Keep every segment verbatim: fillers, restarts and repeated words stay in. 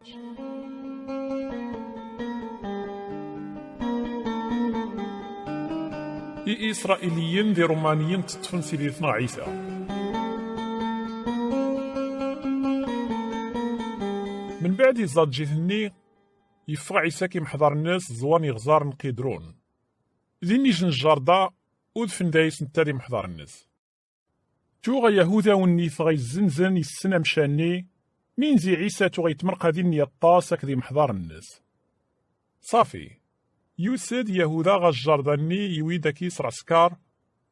I Isṛailiyen d Iṛumaniyen tteṭṭfen Siditneɣ Ɛisa. Menbeɛd iẓaǧǧ-iten-nni, yeffeɣ Ɛisa akk imeḥḍar-nnes ẓwan iɣẓar n Qidrun. Din ijen Jjarda, udfen dayes netta d imeḥḍar-nnes. Tuɣ Yahuda-nni tɣa izzenzen issen amcan-nni, minzi Ɛisa tuɣa yetmerqa din yeṭṭas akked imeḥḍar-nnes. Ṣafi, yusa-d Yahuda ɣer Jjarda-nni, yewwi-d akis ɛeskar,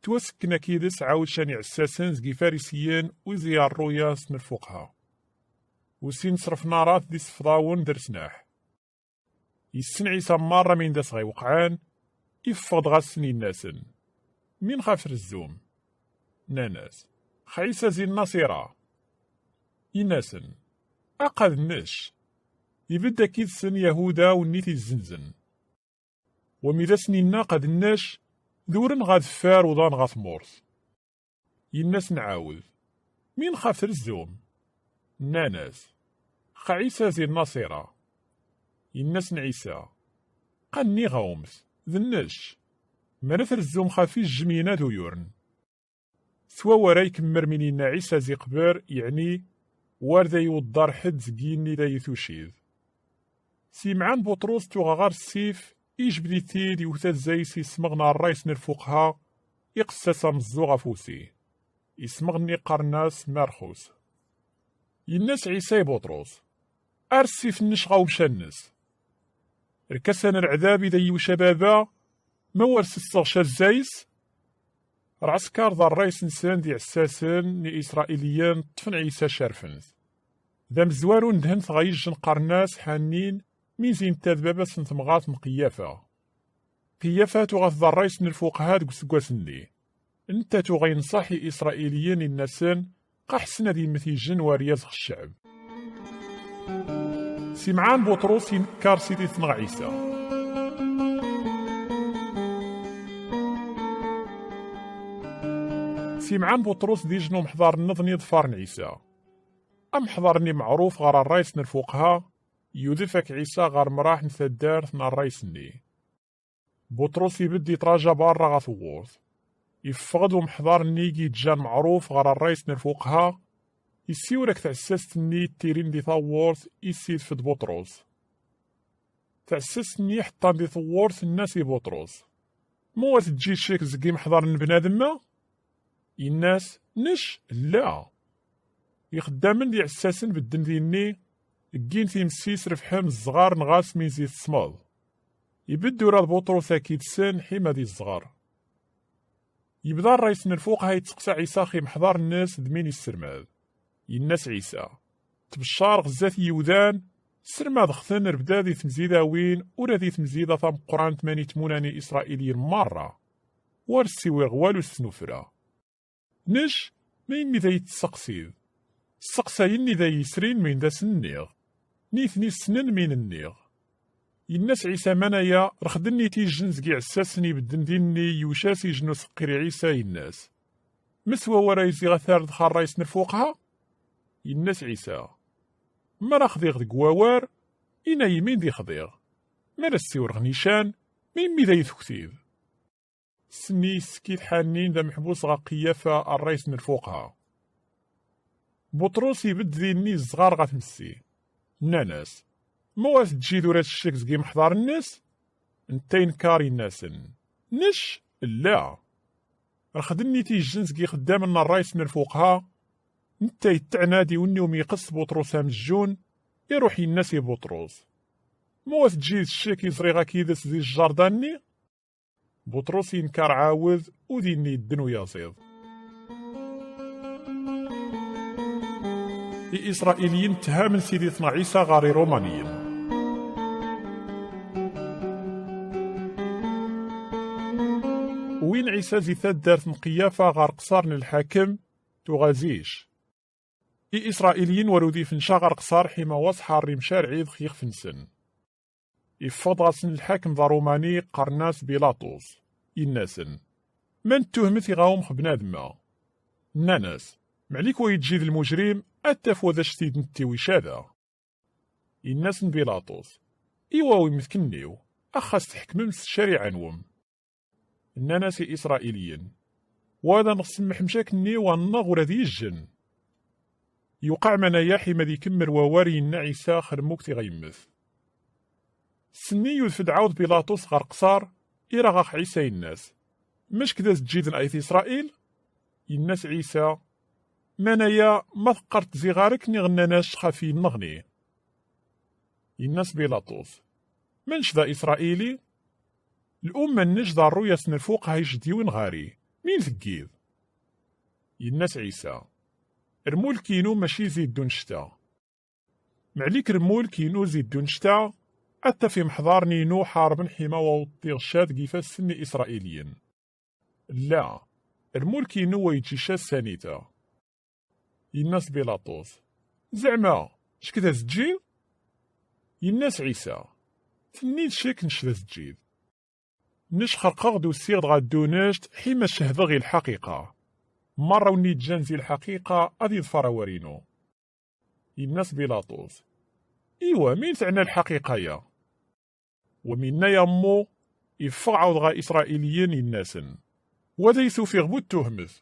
ttwasekken akid-s ɛawed can iɛessasen zeg Ifarisiyen u zeg ṛṛuyas n lfuqha. U sin ṣrefnarat d isefḍawen d resnaḥ. Yessen Ɛisa merra min d as-ɣ-iweqɛen, iffeɣ-d ɣas-sen, inna-sen: "Min xaf rezzum?" Nnan-as: "X Ɛisa zi Nnaṣira." Inna-sen: "Aqad nec." Ibedd akid-sen Yahuda-nni t-izzenzen. Wamid asen-inna qad nec, d uren ɣa deffar uḍan ɣa tmurt. Inna-sen ɛawed: "Min xaf trezzum?" Nnan-as: "X Ɛisa zi Nnaṣira." Inna-sen Ɛisa: "Qa nniɣ-awmet, d nnec. Mara trezzum xaf ijjem yina d uyurn." S wawal ara ikemmer min inna Ɛisa zi qber, yeɛni: "War da iweḍḍar ḥedd zeg yinni da itucid." Simɛan Buṭrus tuɣa ɣer ssif, ijbed-it-id, iwta zay-s ismeɣ n ṛṛay-s n lfuqha, iqessa-s ameẓẓuɣ ɣef usi. Ismeɣ-nni qqaren-as Marxus. Inna-s Ɛisa i Buṭrus: "Ar ssif nnec ɣa umcan-nnes. Rkasan rɛdab i da iwca baba, ma war s-sseɣca zay-s?" Rɛeskar d ṛṛay-s-nsen d iɛessasen n Isṛailiyen ṭṭfen Ɛisa cerfen-t. D amezwaru n dhen tɣa ijjen qqaren-as Ḥannin, mi zi netta d baba-s n temɣart n Qiyafa. Qiyafa tuɣa-t d ṛṛay-s n lfuqha deg useggas-nni. Netta tuɣa inṣeḥ i Isṛailiyen, inna-sen: "Qa ḥsen ad immet ijjen waryaz ɣ ccɛeb." Simɛan Buṭrus inekkaṛ Siditneɣ Ɛisa. Simɛan Buṭrus d ijen umeḥḍar nniḍen iḍfaren Ɛisa. Ameḥḍar-nni meɛruf ɣer ṛṛay-s n lfuqha, yudef ak Ɛisa ɣer mraḥ n taddart n ṛṛay-s-nni. Buṭrus ibedd itraja berra ɣer tewwurt. Iffeɣ-d umeḥḍar-nni i yeǧǧan meɛruf ɣer ṛṛay-s n lfuqha, issiwel ak tɛessast-nni ittirin di tawwurt, issidef-d Buṭrus. Tɛessast-nni iḥeṭṭan di tewwurt tenna-s i Buṭrus: "Ma ur teǧǧi ccek zeg imeḥḍaren n bnadem-a?" Inna-s: "Nec, lla." Ixeddamen d iɛessasen bedden dinni, ggin times-is rebḥen zzɣar n ɣas mi zi tesmeḍ. Ibedd ura d Buṭrus akid-sen ḥima di zzɣar. Yebda ṛṛay-s n lfuqha yetteqsa Ɛisa ɣef imeḥḍar-nnes d min issermad. Inna-s Ɛisa: "Ttbeccaṛ ɣ zdat yiwdan, ssermadeɣ-ten rebda di temzidawin ura di temzida tameqqrant mani tmuna n Isṛailiyen merra. Ur ssiwiɣ walu s tnufra. Nec, ma imi d ay tesseqsid, sseqsayen-nni d ay yesrin min d asen-nniɣ. Nitni ssnen min nniɣ." Inna-s Ɛisa: "Manaya, rxed-nni tijjen zeg iɛessasen ibedden dinni, yuc-as ijen useqqir i Ɛisa, inna-s: 'Meswa wara iziɣ a tarred xer ṛṛay-s n lfuqha?" Inna-s Ɛisa: "Mara xdiɣ deg wawar, inay min di xdiɣ. Mara ssiwreɣ nican, ma imi d ay tuktid." Senni yesskit Ḥannin d ameḥbus ɣer Qiyafa, ṛṛay-s n lfuqha. Buṭrus ibedd dinni zzɣar ɣer tmessi. Nnan-as: "Ma ur teǧǧid ura s ccek zeg imeḥḍaren-nnes?" Netta inkaṛ, inna-sen: "Nec, lla." Rxed-nni tijjen zeg ixeddamen n ṛṛay-s n lfuqha, netta yetteɛnad i wenni umi iqess Buṭrus amejjun, iṛuḥ inna-s i Buṭrus: "Ma ur teǧǧid ccek i ẓriɣ akid-s di jjarda-nni?" Buṭrus yenkeṛ ɛawed, u dinni yedden uyaziḍ. I Isṛailiyen tthamen Siditneɣ Ɛisa ɣer Iṛumaniyen. Wwin Ɛisa zi taddart n Qiyafa ɣer qṣar n lḥakem, tuɣa zic. I Isṛailiyen war udifen ca ɣer qṣar ḥima waṣḥa ṛṛim carɛi deg yixef-nsen. Iffeɣ-d ɣer-sen lḥakem d aṛumani, qqaren-as Bilaṭus, inna-sen: "Ma nettuhmet iɣawem x bnadem-a?" Nnan-as: "Meɛlik wa yeǧǧi d lmujrim, ad taf wa d acu t-id-netti wicada." Yenna-sen Bilaṭus: "Iwa wimmet kenniw, axas tḥekmem s ccariɛa-nwen." Nnan-as i Isṛailiyen: "Wa ad nɣ-semmeḥ mec akenniw anneɣ ula d yijjen." Yuqeɛ manaya ḥima ad ikemmel wawal yenna Ɛisa xermuk tiɣ yemmet. Senni yudef-d ɛawed Bilaṭus ɣer qṣar, iraɣ-aɣ Ɛisa yenna-s: "Mec-k d azeǧǧiden ayt Isṛail?" Yenna-s Ɛisa: "Manaya ma teqqar tziɣar akken i ɣ-nnan-ac xef yenneɣni." Yenna-s Bilaṭus: "Mennec d Isṛaili? Lumma-nnec d ṛṛuy-as n lfuq ha icedyiwin ɣer-i, min teggid?" Yenna-s Ɛisa: "Rmulk-inu mačči ziddu nnecta. Meɛlik rmulk-inu ziddu nnecta, ad taf imḥḍaren-inu ḥarben ḥima wa uṭṭiɣ cca deg ifassen n Isṛailiyen. La, rmulk-inu wa yeǧǧi cca s sanita." Yenna-s Bilaṭus: "Zeɛma, kečč d azeǧǧid?" Yenna-s Ɛisa: "Tenni-d cek nec d azeǧǧid. Nec xerqeɣ-d usiɣ-d ɣer ddunect ḥima cehdeɣ i lḥaqiqa. Merra win yeǧǧan zi lḥaqiqa ad yeḍfer awal-inu." Yenna-s Bilaṭus: "Iwa, min teɛna lḥaqiqa-ya?" Wa minna yammu, iffeɣ ɛawed ɣer Isṛailiyen, yenna-sen: "Wa d ay tufiɣ bu ttuhmet.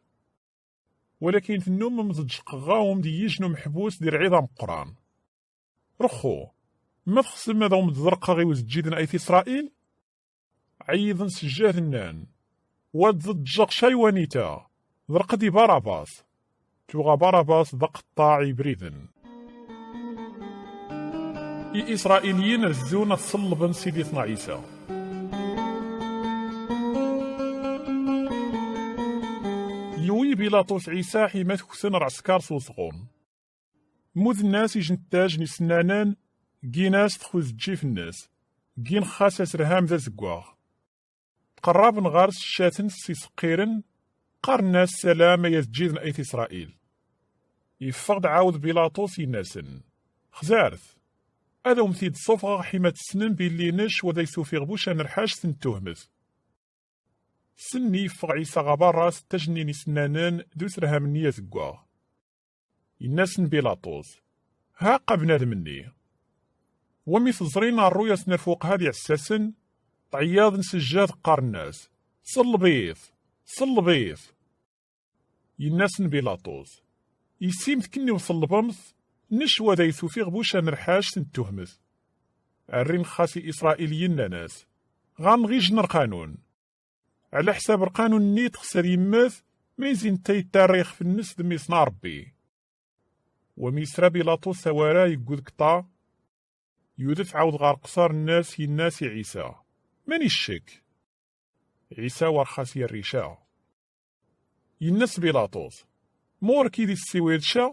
Walakin tennumem tǧeqqeɣ-awem di yij n umeḥbus di lɛid ameqqran. Rexxu, ma texsem ad awem-d-ḍerqeɣ i uzeǧǧiden ayt Isṛail?" Ɛeyyiḍen s jjehd nnan: "Wa d-ḍeǧǧeɣ caywanita, ḍerq-d i Barabas." Tuɣa Barabas d aqeṭṭaɛ ibriden. I Isṛailiyen rezzun ad ṣellben Sidi-tneɣ Ɛisa. Yuwi Bilaṭus Ɛisa ḥima t-kksen ɣer ɛeskar s uẓɣun. Muden-as ijentaj n isennanen, ggin-as-t xu zeǧǧif-nnes, ggin xas asrham d azeggaɣ. Tqerraben ɣer-s ccaten s iseqqiren, qqaren-as: "Salam ay azeǧǧiden ayt Isṛail." Iffeɣ-d ɛawed Bilaṭus, yenna-sen: "Xzart, ad awem-t-id-sufɣeɣ ḥima tessnem billi nec wa d ay tufiɣ buc anerḥact n tuhmet." Senni iffeɣ Ɛisa ɣer berra s ttajenni n isennanen d usrham-nni azeggaɣ. Yenna-sen Bilaṭus: "Haqq a bnadem-nni. Wami teẓrin ṛṛuy-as n lfuqha d iɛessasen, tɛeyyaḍen s jjehd qqaren-as: 'Ṣelleb-it! Ṣelleb-it!'" Yenna-sen Bilaṭus: "Issimt kenni u ṣellbemt, nec wa d ay tufiɣ buc anerḥact n tuhmet." Rrin xas i Isṛailiyen nnan-as: "Ɣer-neɣ ijjen lqanun. Ɛla ḥsab lqanun-nni texser yemmet, mi zin ta yettarra ixef-nnes d mmi-s n Ṛebbi." Wami yesra Bilaṭus awara yeggud kṭa, yudef ɛawed ɣer qṣar-nnes, yenna-s i Ɛisa: "Mani ccek?" Ɛisa war xas yerrica. Yenna-s Bilaṭus: "Ma ur k-id-issiwil ca?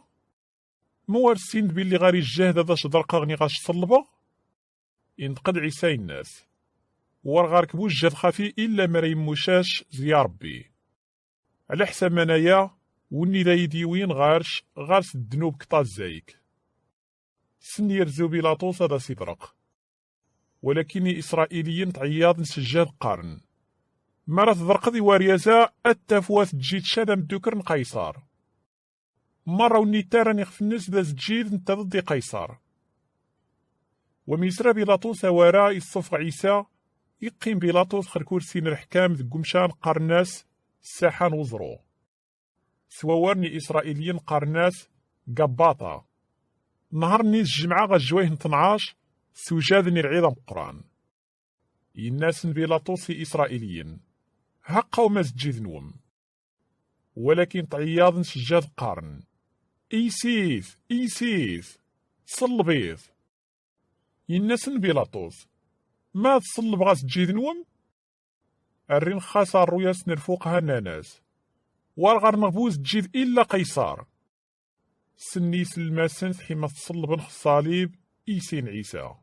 Ma ur ssind billi ɣer ijjehd ad ac-ḍerqeɣ niɣ ac-ṣellbeɣ?" Inṭeq-d Ɛisa yenna-s: "War ɣer-k bujjed xafi illa mer a yemmucac zi Ṛebbi. Ɛla ḥsab manaya, wunni d ay d-yiwin ɣer-c, ɣer-s ddnub kṭa zzayk." Sen yerzu Bilaṭus ad as-iḍreq. Walakin i Isṛailiyen tɛeyyaḍen s jjehd qqaren: "Ma ara tḍerqeḍ i waryaza, ad taf wa teǧǧid ca d ameddukel n Qayṣar. Merra ur nittarran ixef-nnes d azeǧǧid, nettaḍ-d i Qayṣar." Wami yesra Bilaṭus awara, yessufeɣ Ɛisa, yeqqim Bilaṭus xer kursi n leḥkam deg umcan qqaren-as Ssaḥa n Uẓru. S wawal n Isṛailiyen qqaren-as Gabbaṭa. Nher-nni s jemɛa ɣer jwayeh n tnac, sewjaden i lɛid ameqqran. Yenna-sen Bilaṭus i Isṛailiyen: "Haqq awem azeǧǧid-nwen." Walakin tɛeyyaḍen s jjehd qqaren: "Iyes-it! Iyes-it! Ṣelleb-it!" Yenna-sen Bilaṭus: "Ma ad ṣellbeɣ azeǧǧid-nwen?" Rrin xas ṛṛuy-as n lfuqha nnan-as: "War ɣer-neɣ bu uzeǧǧid illa Qayṣar." Senni isellem-asen ḥima t-ṣellben x ṣṣalib, iyes-in Ɛisa.